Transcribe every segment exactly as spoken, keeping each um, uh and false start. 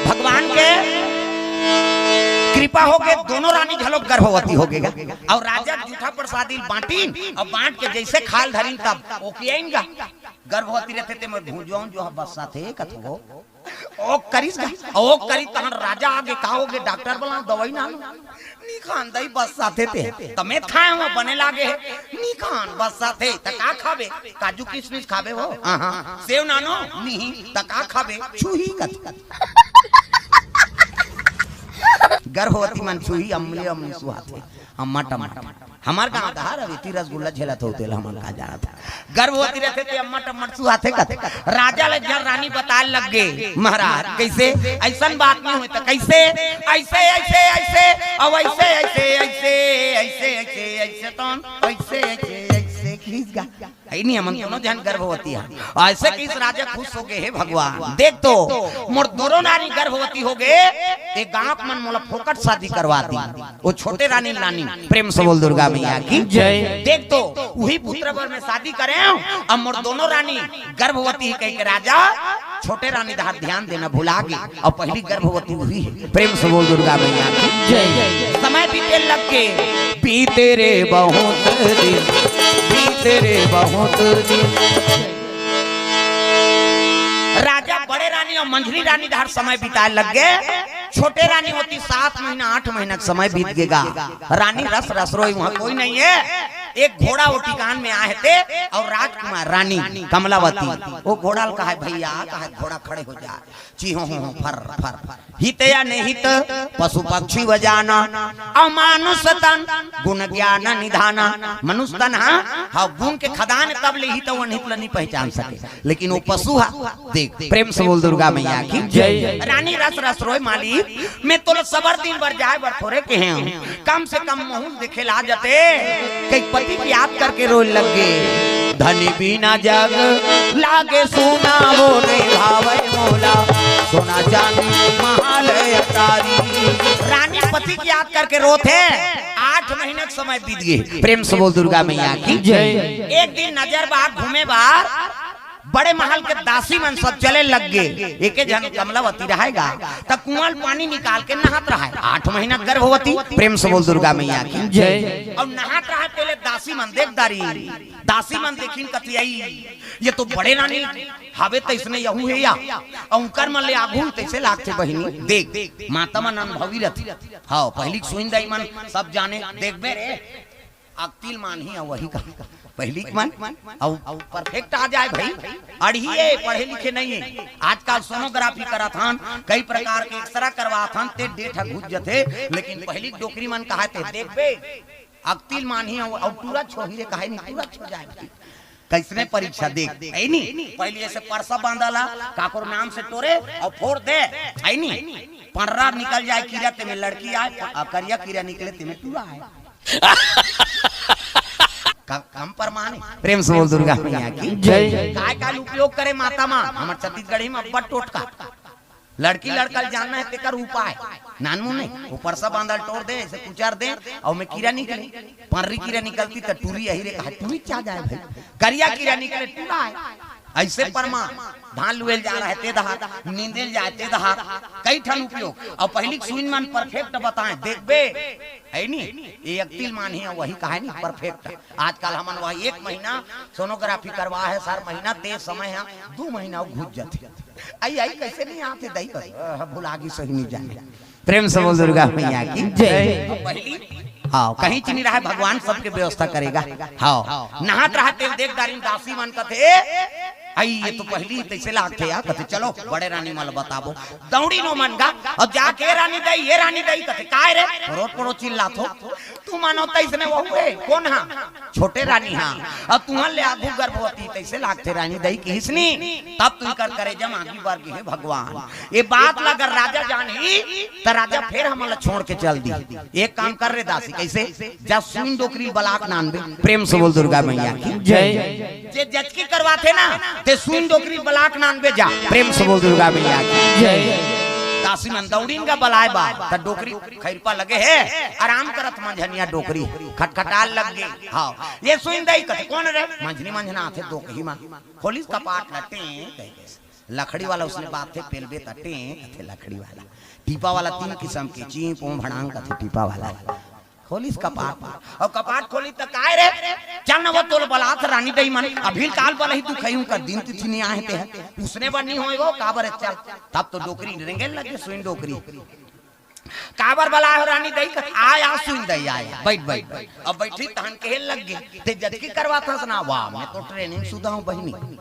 भगवान के कृपा होगे, दोनों रानी घलो गर्भवती होगे गा। अउ राजा जूठा प्रसादी बांटिन अउ बांट के जइसे खाल धरिन तब ओकियाइन गा। गर्भवती रहिथे ते में भूंजवाऊं जो बस्साथे कथो। ओ करिस गा, ओ करिस तहन राजा आगे का होगे, डॉक्टर बलाव, दवाई ना लो। नी खान दई बस्साथे ते। तमेत खाए हो बने लागे हे। नी खान बस्साथे त का खाबे? काजू किशमिश खाबे हो? हाँ, हाँ। सेव नानो? नी। त का खाबे? छुही कथो। गर्भवती मन छुही अमले अमले सुहाथे। अम्मा टमाटर। हमर गांव डहर अवेती रसगुल्ला झेलत हो तेला हमन का जानत हन। गर्भवती रहिथे ते अम्मा टमाटर सुहाथे कथे। राजा ल एक झन रानी बताए लग गे, महाराज कइसे? अइसन बात नहीं होय त कइसे? अइसे, अइसे, अइसे, अउ अइसे, अइसे, अइसे, अइसे, अइसे, अइसे, तौन, अइसे, अइसे, अइसे, खींच गा। हइ नी, हमन दोनों झन गर्भवती हन। अइसे कहिस राजा खुश होगे, हे भगवान, देख तो, मोर दोनों रानी गर्भवती होगे, ए गांव के मन मोला फोकट शादी करवा दी। ओ छोटे रानी लानी, प्रेम से बोल दुर्गा मैया की जय। देख तो, उही पुत्र बर में शादी करेंव, अब मोर दोनों रानी गर्भवती हे कहिके राजा छोटे रानी डहर ध्यान देना भुला गे, अउ पहिली गर्भवती उही हे। प्रेम से बोल दुर्गा मैया की जय। समय बीते लग गे, बीते रे बहुत दिन, बीते रे बहुत दिन। राजा बड़े रानी अउ मंझली रानी डहर समय बिताए लग गे। छोटे रानी होती सात महीना, आठ महीना के समय बीत गे गा। रानी रस रस रोय, उहां कोई नहीं हे। एक घोड़ा ओ टिकान में आहे ते, अउ राजकुमार रानी कमलावती, ओ घोड़ा ल कहे, भइया, कहे घोड़ा खड़े हो जा, चीहो हो, हो, फर, फर, फर। हित या निहित, पशु पक्षी व जाना, अमानुष तन, गुण ज्ञान निधाना। मनुष्य तन हा, हा गुण के खदान, तब ले हित व अनहित ल नी पहचान सके, लेकिन ओ पशु हा, देख, प्रेम से बोल दुर्गा मैया की जय। रानी रस रस रोय, मालिक, मैं तोला सबर दिन बर जाए बर थोरे कहे हंव, कम से कम महूं ल देखे ला जाते। कई पति के याद करके रोय लग गे। धनी बिना जग लागे सूना, वो नहीं भावे मोला, सोना चांदी महाल अटारी। रानी पति के याद करके रोथे, आठ महीना के समय बीत गे। प्रेम से बोल दुर्गा मैया की जय। एक दिन नजर बाहर घूमे बाहर, बड़े महल के दासी मन सब चले लग गे। एके झन कमलावती रहे गा, त कुआं ले पानी निकाल के नहात रहे। आठ महीना गर्भवती, प्रेम से बोल दुर्गा मैया की जय। अउ नहात रहे तेले दासी मन देख डारिन, दासी मन देखिन कथे, "अई, ये तो बड़े रानी हवे, तइसने यहू हे या?" अउ उंकर मन ले आघू तइसे लागथे बहिनी। देख, माता मन अनुभवी रथे। हव, पहिली के सुइन दाई मन सब जाने, देखबे रे। अकतिल मानही अउ वही का पहिली के मन अउ, अउ परफेक्ट आ जाए भाई। अड़िए पढ़े लिखे नहीं हे। आजकल सोनोग्राफी करत हन, कई प्रकार के एक्सरा करवात हन, ते डेट ह घुस जथे, लेकिन पहिली के डोकरी मन कहाय ते देखबे, अकतिल मानही अउ, अउ टूरा छोही रे कहाय नहीं, टूरा छो जाए भाई। कइसने परीक्षा देख, हइ नी? पहिली अइसे परसा बांधा ला, काकरो नाम से टोरे अउ फोर दे, हइ नी? पंडरा निकल जाए कीरा, तेमे लड़की आए, अउ करिया कीरा निकले, तेमे टूरा आए। क-, कम परमान हे। प्रेम से बोल दुर्गा मैया की जय। काय काय उपयोग करे माता मन, हमर छत्तीसगढ़ी में अब्बड़ टोटका। लड़की लड़का ल जानना हे तेकर उपाय। नानमून नहीं, ओ परसा बांधा ल टोर दे, अइसे कुचर दे, अउ ओमे कीरा निकले। पंडरी कीरा निकलती त टूरी अही रे कहा, टूरी चा जाए भाई। करिया कीरा निकले, टूरा आए। अइसे परमान, धान लुएल जा रहे ते डहर, नींदेल जाए ते डहर, कई ठन उपयोग। अउ पहिली के सुइन मन परफेक्ट बताए, देखबे, हइ नी? ये अकतिल मानही अउ वही कहाय नी परफेक्ट। आजकल हमन वही एक महीना सोनोग्राफी करवाय हन, हर महीना ते समय ह दू महीना अउ घुस जथे। अई, अई, कइसे नहीं आथे दई बस? अह, भुला गिस, सही नहीं जाने। प्रेम से बोल दुर्गा मैया की जय। पहिली, हव, कहीं च नहीं रहे, भगवान सबके व्यवस्था करे गा। हव, नहात रहे तेल देख डारिन दासी मन कथे, "अई, ये तो पहिली तइसे लागथे यार," कथे, "चलो, बड़े रानी मन ल बताबो।" दौड़िन ओ मन गा, अउ जाके, "ए रानी दई, ए रानी दई," कथे, "काय रे? रोज परोज चिल्लाथो।" तुमन ओ तइसने वहू हे, कोन हा? छोटे रानी हा। अउ तुंहर ले आघू गर्भवती, तइसे लागथे रानी दई किहिस नी, तब तुंहर करेजा म आगी बर गे हे भगवान। ये बात ला अगर राजा जानही, त राजा फेर हमन ला छोड़ के चल दी। एक काम कर रे दासी, कइसे? जा सुइन डोकरी बला के लानबे। प्रेम से बोल दुर्गा मैया की जय। जे जचकी करवाथे ना, ते सुइन डोकरी बला के लानबे जा। प्रेम से बोल दुर्गा मैया की जय। दासी मन दौड़िन गा बलाय बर, त डोकरी खैरपा लगे हे, आराम करत मंझनिया डोकरी खटखटाय लग गे। हव, ये सुइन दई कथे, "कोन रे?" "मंझनी मंझना आथे डोकरी मा।" खोलिस कपाट ल टें कहिके। लकड़ी वाला उसने बात थे, पेलबे त टें कथे लकड़ी वाला। टीपा वाला तीन किसम के, चीं, पों, भड़ांग कथे टीपा वाला। खोलिस कपाट, अउ कपाट खोलिस त काय रे, चल न वो तोल बलात रानी दई मन, अभी काल बलही तू खई उंकर दिन तिथि नइ आहे ते ह। उसने बर नइ होय वो, काबर हे चल। तब तो डोकरी रेंगे लगे, सुइन डोकरी। काबर बलाय हो रानी दई? कथे, आय, आ सुइन दई, आय, बइठ, बइठ, बइठ। अब बइठी तहन कहे लग गे, ते जचकी करवाथस ना? वाह, मैं तो ट्रेनिंग सुधा हूँ बहिनी।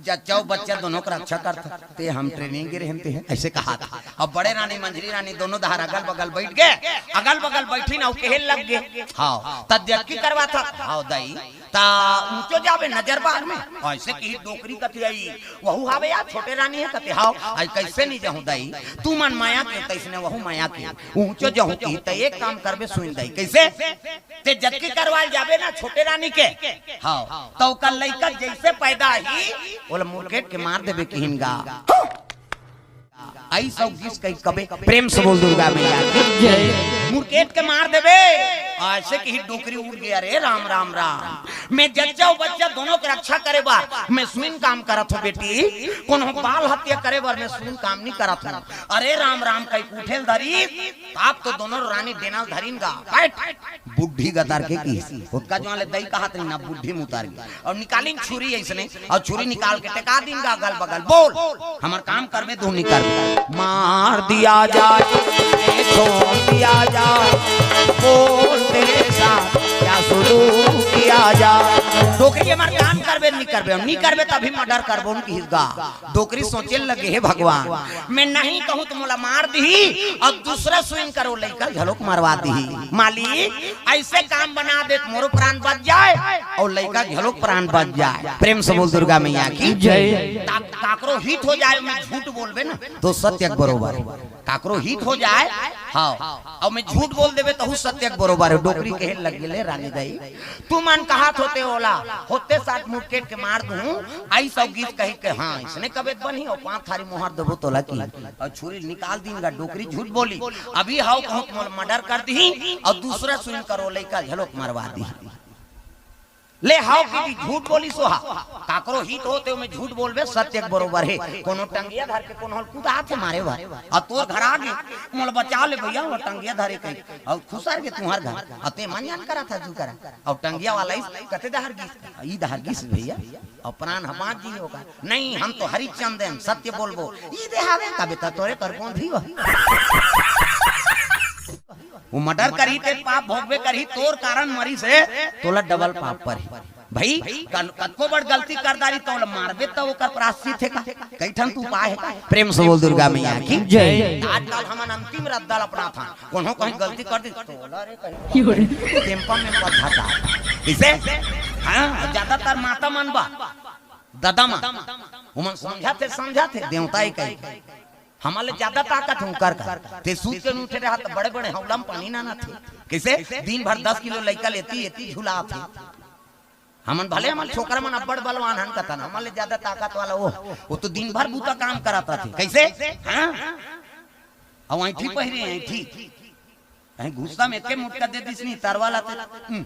जच्चा अउ बच्चा दोनों के रक्षा करथा, ते हम ट्रेनिंग गे रहेन ते ह, अइसे कहाथे। अब बड़े रानी, मंझली रानी दोनों डहर अगल बगल बइठ गे, अगल बगल बइठिन अउ कहे लग गे, हव, त जचकी करवाथस? हव दई, त ऊंचो जाबे नजर बाग में? अइसे कही डोकरी कथे अई, वहू हावे या छोटे रानी हे? कथे हव। अई कइसे नइ जाहूं दई, तुमन मया के तइसने वहू मया के, ऊंचो जाहूं कही त एक काम करबे सुइन दई, कइसे? ते जचकी करवाय ल जाबे ना छोटे रानी के, हव, त ओकर लइका जइसे पैदा ही, ओला मुरकेट के मार देबे किहिन गा। अइस अउ गिस कहि कबे, प्रेम से बोल दुर्गा मैया की जय। मुरकेट के मार देबे, अइसे कही डोकरी उठ गे, अरे राम, राम, राम। मैं जच्चा अउ बच्चा दोनों के रक्षा करे बर मैं सुइन काम करत हूं बेटी, कोनो बाल हत्या करे बर मैं सुइन काम नइ करत हूं। अरे राम, राम कहि उठे ल धरिस, तब तो दोनों रानी डेना ल धरिन गा, बइठ। बुढ़ी गतर के किहिस, ओतका जुवार ले दई कहत रहिन, अब बुढ़ी म उतर गे। अउ निकालिन छुरी अइसने, अउ छुरी निकाल के टेका दिन गा अगल बगल, बोल, हमर काम करबे, तू नइ करबे। मार दिया जाए, छोड़ दिया जाए, बोल तेरे साथ क्या सुलूक किया जाए। डोकरी हमर काम करबे, नइ करबे, नइ करबे त अभी मर्डर करबो न किहिस गा। डोकरी सोचे लगे, हे भगवान, मैं नहीं कहूं त मोला मार दिही अउ दूसरा सुइन कर ओ लइका घलोक मरवा दिही। मालिक, अइसे काम बना दे त मोरो प्राण बच जाय अउ लइका घलोक प्राण बच जाय। प्रेम से बोल दुर्गा मैया की जय। ता-, काकरो हित हो जाय, मैं झूठ बोलबे ना त सत्य के बरोबर हे। काकरो हित हो जाय, हव, अउ मैं झूठ बोल देबे तहू सत्य के बरोबर हे। डोकरी कहे लग गे, ले रानी दई, तुमन कहत होते ओला, होते साथ मुरकेट के मार दूं, अइस अउ गिस कहि के, हां, अइसने कबे त बनही, अउ पांच थारी मोहर देबो तोला कि। अउ छुरी निकाल दिन गा, डोकरी झूठ बोलिस, अभी हव कहूं त मोला मर्डर कर दिही, अउ दूसरा सुइन कर ओ लइका घलोक मरवा दिही। ले हव किहिस, झूठ बोलिस ओ हा, काकरो हित होते ओमे झूठ बोलबे, सत्य के बरोबर हे। कोनो टंगिया धर के कोनो ल कुदाथे मारे बर, अउ तोर घर आ गे, मोला बचा ले भइया, ओ टंगिया धरे कहि, अउ खुसर गे तुंहर घर, अउ ते मन जान करत हस तू करा, अउ टंगिया वाला अइस कते डहर गिस, ई डहर गिस भइया, अउ प्राण ह बांच जही ओकर। नहीं, हम तो हरिचंद हन, सत्य बोलबो। ई दे हावे, कबे त तोरे कर कौन भी हो। वो मर्डर करही ते पाप भोगबे करही, तोर कारण मरिस हे, तोला डबल पाप परही। भई, कन-, कतको बड़ गलती कर डारी, तोला मारबे त ओकर प्रायश्चित हे का? कई ठन त उपाय हे का? प्रेम से बोल दुर्गा मैया की जय। आजकल हमन अंतिम रद्दा ल अपनाथन, कोनो कहीं गलती कर दी, तोला रे कहीं टेम्पा में पथाता। इसे, हां, ज्यादातर माता मन बा, ददा मन, ओमन समझाथे, समझाथे, देवता ही कही। हमन ले ज्यादा ताकत हे उंकर का। ते सूत के नइ उठे रहा त बड़े-बड़े हौला म पानी लानथे। कइसे? दिन भर दस किलो लइका ल एती, एती झुलाथे। हमन भले हमन छोकरा मन अब्बड़ बलवान हन कथन, हमन ले ज्यादा ताकत वाला वो, वो तो दिन भर बूता काम करत रथे। कइसे? हां? अउ अंइठी पहिरे, अंइठी। कहीं गुस्सा में एके मुटका दे दिस नहीं, तरवा ला ते, हम्म।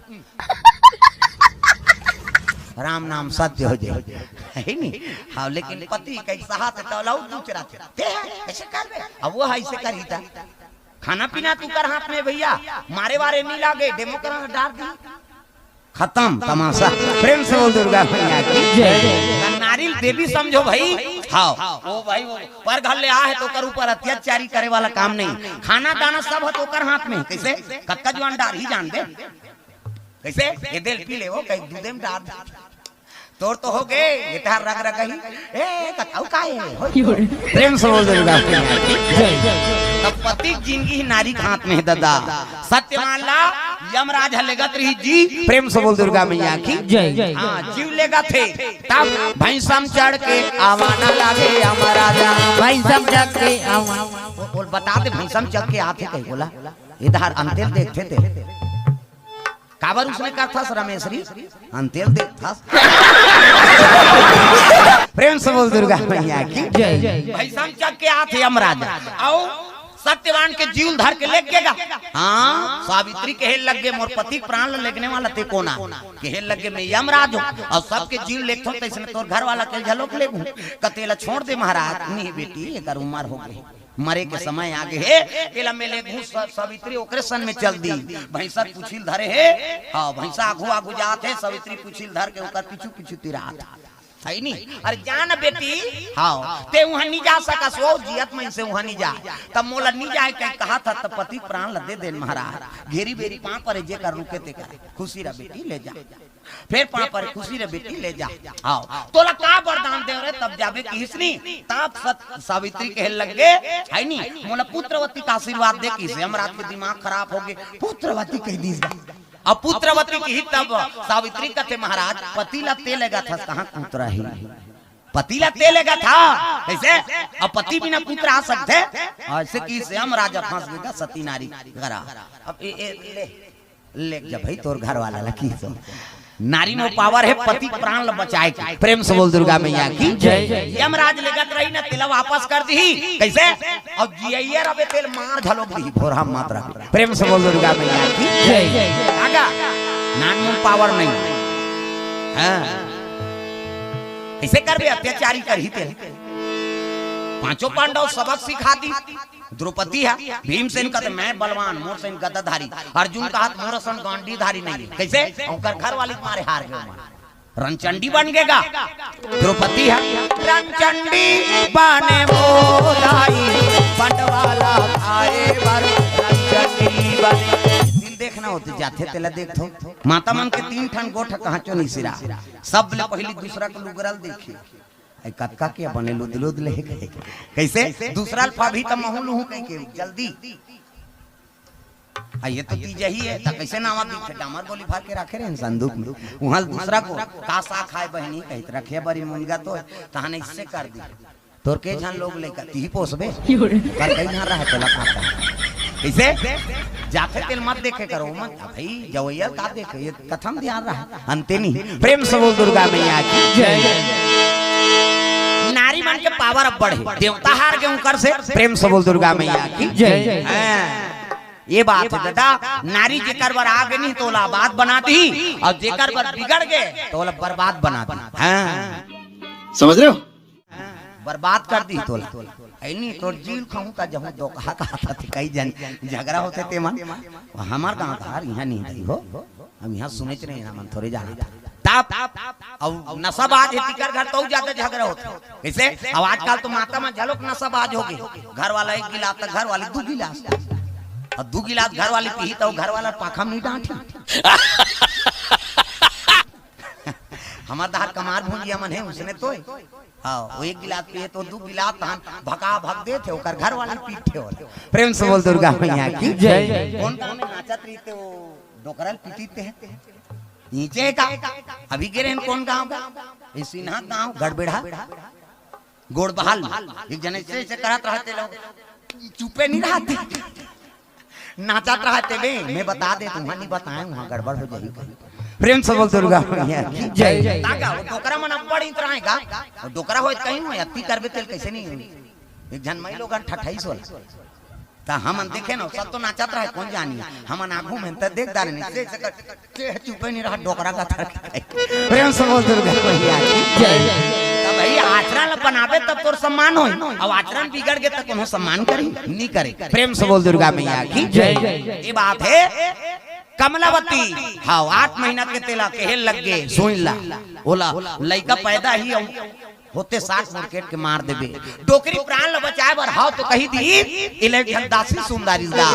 राम नाम सत्य हो जाए, हे नहीं? हां, लेकिन पति कहीं सहा ते तौला उ दूसरा थे। ते हे, अइसे करबे? अब वो हे, अइसे करही ता। खाना पीना त ओकर हाथ में भइया, मारे वारे नइ लागे, डेमो करा डार दी। खतम तमाशा। प्रेम से बोल दुर्गा मैया की जय। त नारी ल देवी समझो भई। हां, ओ भई, वो पर घर ले आ हे त ओकर ऊपर अत्याचारी करे वाला काम नहीं। खाना दाना सब हे त ओकर हाथ में। कइसे? कतका जुवान डारही जान दे। कइसे? ए दे ल पी ले, वो कहीं दूधे में डार दे। तोर तो हो गे, ए तहार रग रग ही। ए, कतौ का हे? हो। प्रेम से बोल दुर्गा मैया की जय। त पति के जिनगी ही नारी के हाथ में हे ददा। सत्य मान ला, यमराज ह लेगत रही जी। प्रेम से बोल दुर्गा मैया की जय। हां, जीव लेगत हे। तब भैंसा म चढ़ के आवा ना लागे यमराजा। भैंसा म चढ़ के आवा। बोल, बता दे, भैंसा म चढ़ के आथे कहीं बोला। इधर अंतेल देखथे ते। काबर उसने करथस रमेश री? अंतेल देखथस। प्रेम से बोल दुर्गा मैया की जय। भैंसा म चढ़ के आथे यमराजा। अउ तब तेवान के जीव ल धर के लेग गे गा। हाँ, सावित्री कहे लग गे, "मोर पति के प्राण ल लेगने वाला ते कोन आ?" कहे लग गे, "मैं यमराज हूँ, अउ सबके जीव लेगथों, तइसने तोर घर वाला के घलोक लेगहूँ।" कथे, "एला छोड़ दे महाराज।" "नहीं बेटी, एकर उमर हो गे, मरे के समय आ गे हे, एला मैं लेगहूँ।" स-, सावित्री ओकरे सन में चल दी, भैंसा के पूछी ल धरे हे, हाँ, भैंसा आघू आघू जात हे, सावित्री पूछी ल धर के ओकर पीछू पीछू तिरात हे। हे नी? "अरे जा न बेटी, हाँ, ते उहाँ नी जा सकस, ओ जियत मइनसे उहाँ नी जा।" "तब मोला नी जाय कहि कहत हस, तब पति प्राण ल दे देन महाराज।" घेरी बेरी पाँव परे, जेकर रुके तेकर, "खुशी रह बेटी, ले जा।" फेर पाँव परे, "खुशी रह बेटी, ले जा।" हाँ, "तोला का वरदान देंव रे, तब जाबे किहिस नी?" तब सत-, सावित्री कहे लग गे, हे नी, "मोला पुत्रवती के आशीर्वाद दे," किहिस। यमराज के दिमाग खराब हो गे, पुत्रवती कहि दिस गा। अब पुत्रवती किहिस तब सावित्री कथे, "महाराज, पति ला ते लेगथस, कहाँ पुत्र आही? पति ला ते लेगथस, कइसे? अब पति बिना पुत्र आ सकथे?" अइसे किहिस यमराज ह फँस गे गा सती नारी करा। अब ए, ए, ले, लेग जा भई तोर घर वाला ला, किहिस। नारी म पावर हे पति प्राण ल बचाय के। प्रेम से बोल दुर्गा मैया की जय। यमराज लेगत रही न, तेला वापस कर दिही। कइसे? अउ जियइया रबे तेल मार घलोक दिही, भोरहा मात रबे। प्रेम से बोल दुर्गा मैया की जय। आगा, नानमुन पावर नहीं। हाँ। कइसे करबे, अत्याचारी करही तेल। पांचों पांडव सबक सिखा दी। द्रौपदी ह, भीमसेन कथे, "मैं बलवान, मोर सन गदाधारी।" अर्जुन कहत, "मोर सन गांडीधारी नहीं।" कइसे? ओकर घर वाली के मारे हार गे। रणचंडी बन गे गा। द्रौपदी ह, "रणचंडी बने मोदाई, बंटवाला खाए बर रणचंडी बने।" दिल देखना होथे, जाथे तेला देखथो। माता मन के तीन ठन गोठ कहांचो निसिरा। सब ले पहिली दूसरा के लुगरा ल देखे। ए, कतका के बने लुद लुद ले हे कहे। कइसे? दूसरा ल पाबही त महूं लुहूं कहिके, जल्दी। आ, ये तो तीजही हे, त कइसे नावा दिथे? डामर गोली भर के राखे रहे संदूक में। उहां ल दूसरा को, "का साग खाय बहिनी?" कहिथे, "रखे बरी मुनगा तो हे।" तहां अइसे कर दी। तोर के झन लोग लइका, तिही पोसबे? कर कई झन रहे तोला खाता। कइसे? जाथे तेल मत देखे करो, मत। आ भई, जवइया का देखे, ये कथम ध्यान रहा। अंते नहीं। प्रेम से बोल दुर्गा मैया की जय। नारी मन के पावर अब्बड़ हे। देवता हार गे उंकर से। प्रेम से बोल दुर्गा मैया की जय। हाँ। ये बात हे दादा, नारी जेकर बर आगे नहीं, तोला आबाद बना दी, अउ जेकर बर बिगड़ गे, तोला बर्बाद बना दी। हाँ। समझ रहे हो? बर्बाद कर दी तोला। ऐनी तोर जीव खाहूं त जहूं, धोखा खात हे कई झन, झगरा होथे ते मन। हमर गांव धार इहां नहीं दई हो, हम इहां सुनेच रहे, हमन थोरे जाना था। तब, अउ नशाबाज हे, तिकर घर तो ज्यादा झगरा होथे। कइसे? अब आजकल तो माता मन घलोक नशाबाज हो गे, घर वाला एक गिलास त घर वाली दू गिलास, अउ दू गिलास घर वाली पीही त घर वाला पाखा म नहीं डांटही। हमर धार कमार भुंजिया मन हे, उसने तो हे। हाँ, वो एक गिलास पिए तो दू गिलास तहन भका भक देथे, ओकर घर वाली पीटथे ओला। प्रेम से बोल दुर्गा मैया की जय। कोन गांव में नाचत रहिथे वो डोकरा ल पीटथे? नीचे का? अभी गे रहेन कोन गांव का? ये सिन्हा गांव, गड़बेड़ा, गोड़बहाल। एक जन ऐसे ऐसे करत रहथे लोग, चुपे नहीं रहथे। नाचत रहथे बे, मैं बता देत हूं, नहीं बताए, उहां गड़बड़ हो जाही कहीं। प्रेम से बोल दुर्गा मैया की जय। ताका, वो डोकरा मन अब्बड़ इतराए का, वो डोकरा होय त कहीं होय, अत्ती करबे तेल कइसे नहीं होय? एक झन माई लोगन ठठाइस ओला। त हमन देखे न, सब तो नाचत रहे, कोन जानी? हमन आघू में त देख डारे नहीं, से, से कर, से चुपे नहीं रहा, डोकरा का थर। प्रेम से बोल दुर्गा मैया की जय। त भई आचरण ल बनाबे तब तोर सम्मान होय, अउ आचरण बिगड़ गे त कोनो सम्मान करही? नहीं करे। प्रेम से बोल दुर्गा मैया की जय। ये बात हे। कमलावती, हाँ, आठ महीना के तेला कहे लग गे, सुन ला, ओला लइका पैदा ही अउ होते साठ मुड़केट के मार देबे। डोकरी प्राण ल बचाए बर हाव तो कही दी, इले एक झन दासी सुंदरी दा।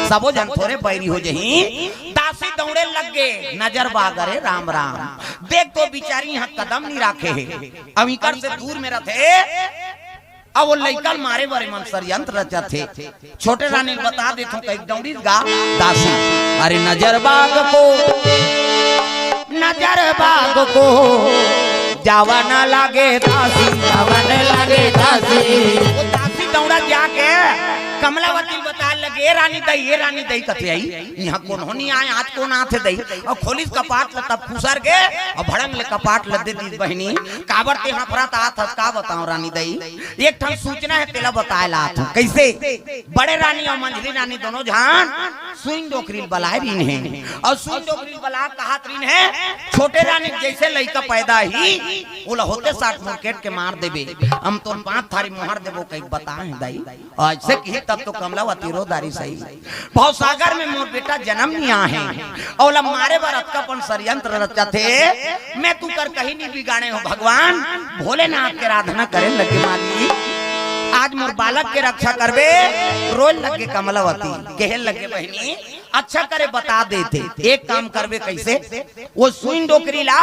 सबो झन थोरे बैरी हो जही। दासी दौड़े लग गे, नजर बाग रे राम राम। देख तो बिचारी इहां कदम नहीं राखे हे। अब इकर से दूर में रथे। अब वो लइका ल मारे बर मन षड्यंत्र रचत हे। छोटे रानी ल बता देथों, कई दौड़ी गा दासी। अरे नजर बाग को, नजर बाग को, जावा न लागे दासी, जावा न लागे दासी। वो दासी दौड़ा जाके कमलावती ल बता लगे। ए रानी दई, ए रानी दई कथे आई, इहाँ कोनो नइ आय, आज कोन आथे दई? अउ खोलिस कपाट ल तब खुसर गे, अउ भड़ंग ले कपाट ल दे दिस बहिनी। काबर ते हफरत आत हस, का बतावं रानी दई? एक ठन सूचना हे, तेला बताय ल आत हंव। कइसे? बड़े रानी अउ मंझली रानी दोनों झन सुइन डोकरी ल बलाय रिहिन हे, अउ सुइन डोकरी ल बला कहत रिहिन हे, छोटे रानी जइसे लइका पैदा ही, ओला होते साठ मुरकेट के मार देबे, हम तोर पांच थारी मोहर देबो, कहिके बताय हे दई। अइसे किही तब तो कमलावती रो डारिस ही। भवसागर में मोर बेटा जनम नइ आहे, ओला मारे बर अतका अपन षड्यंत्र रचथे। मैं तुंकर कहीं नइ बिगाड़े हंव भगवान, भोलेनाथ के आराधना करे लगे माली। आज मोर बालक के रक्षा करबे, रोय लगे कमलावती, कहे लगे बहिनी, अच्छा करे बता देते, एक काम करबे कइसे? ओ सुइन डोकरी ला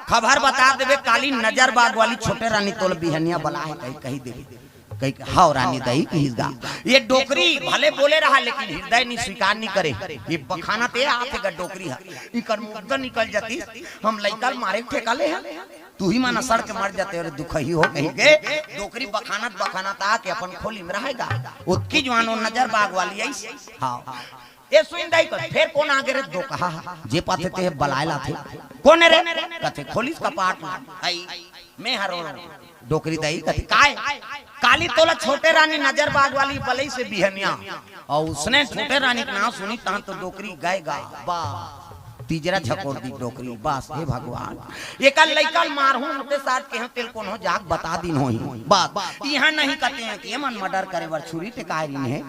खबर बता देबे, काली नजर बाग वाली छोटे रानी तोला बिहनिया बलाय हे कहि, कहि देबे। कहि, हव रानी दई किहिस गा। ए डोकरी भले बोले रहा, लेकिन हिरदय नइ, स्वीकार नइ करे। ए बखानत ए आथे गा डोकरी ह। इकर मुद्दा निकल जातिस, हम लइका ल मारे के ठेका ले हन। तुही मन असड़ के मर जाते, अरे दुखही हो कहिके डोकरी बखानत बखानत आके अपन खोली में रहे गा। ओतकी जुवान ओ नजर बाग वाली आइस। हव। ए सुइन दई कथे, फेर कोन आगे रे दोकहा? जे पाथे ते बलाय ल आथे। कोन रे? कथे, खोलिस कपाट ल। आई, मैं हरों। डोकरी दई कथे, काय? काली तोला छोटे रानी नजर बाग वाली बलइस हे बिहनिया। अउ ओइसने छोटे रानी के नांव सुनिस तहां तो डोकरी गय गा। बस, तीजरा झकोर दिस डोकरी। बस, हे भगवान, एकर लइका ल मारहूं, ओते साठ के हंव, तेला कोनो जाके बता दिन होही। बस, इहां नहीं कथे हंव कि एमन मर्डर करे बर छुरी टेकाय रिहिन हे।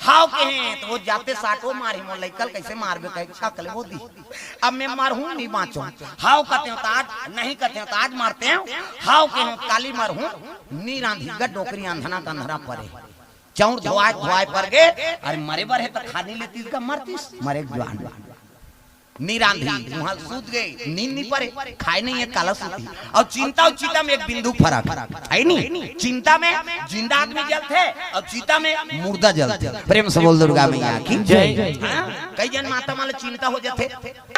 हव कहे त ओ जाते साठ ओ मारही, मोर लइका ल कइसे मारबे कहिके छक ले ओ दिस। अब मैं मरहूं नइ बांचों। हव कथे हंव त आज, नहीं कथे हंव त आज मरते हंव। हव कहे हंव त काली मरहूं, नइ रांधिस गा डोकरी, अंधना के अंधरा परे। चाउर धोवाय धोवाय पर गे, अरे मरे बर हे त खा नइ लेतिस गा, मरतिस, मरे के जुवान। नइ रांधिस, उहां सूत गे, नींद नइ परे, खाय नइ हे, काला सूतही। अउ चिंता अउ चिता में एक बिंदु फरक हे नी। चिंता में जिंदा आदमी जलथे अउ चिता में मुर्दा जलथे। प्रेम से बोल दुर्गा मैया की जय। हां, कई झन माता मन ल चिंता हो जाथे,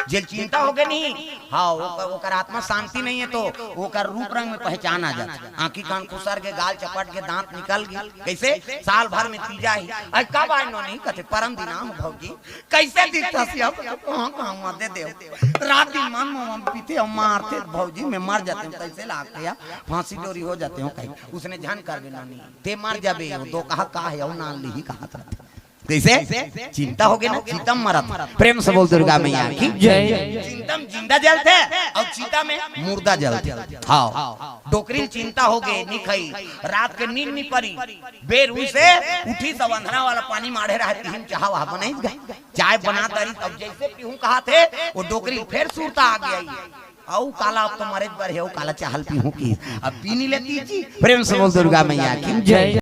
जेला चिंता हो गे नहीं, हां, ओकर, ओकर आत्मा शांति नइ हे त ओकर रूप रंग में पहचान आ जाथे। आंखी कान खुसर गे, गाल चपट गे, दांत निकल गे, कइसे? साल भर में तीजा ही। अरे कब आय नोनी? कथे, "परम दिन आय हंव भौजी।" "कइसे दिखथस अब?" "कहां, कहां मते देव, रात दिन मन म पीथे अउ मारथे भौजी, मैं मर जाते हंव, कइसे लागथे या फांसी डोरी हो जाते हंव कहिके।" ओइसने झन करबे नोनी, ते मर जाबे, ओ दोकहा का हे, अउ नान लिही कहां तक। कइसे? चिंता हो गे ना, चिता म मरत। प्रेम से बोल दुर्गा मैया की जय। चिंता में जिंदा जलथे अउ चिता में मुर्दा जलथे। हव, डोकरी ल चिंता हो गे, नइ खाइस, रात के नींद नइ परे, बेर होइस हे, उठिस त अंधरा वाला पानी माढ़े रहे, तिही म चाहा वाहा बनाइस गा। चाय बना डारिस, अब जइसे पीहूं कहाथे, ओ डोकरी ल फेर सुरता आ गे। अउ काला, अब तो मरे बर हे, अउ काला चाहा ल पीहूं कहिस, अब पी नइ लेतिस जी। प्रेम से बोल दुर्गा मैया की जय।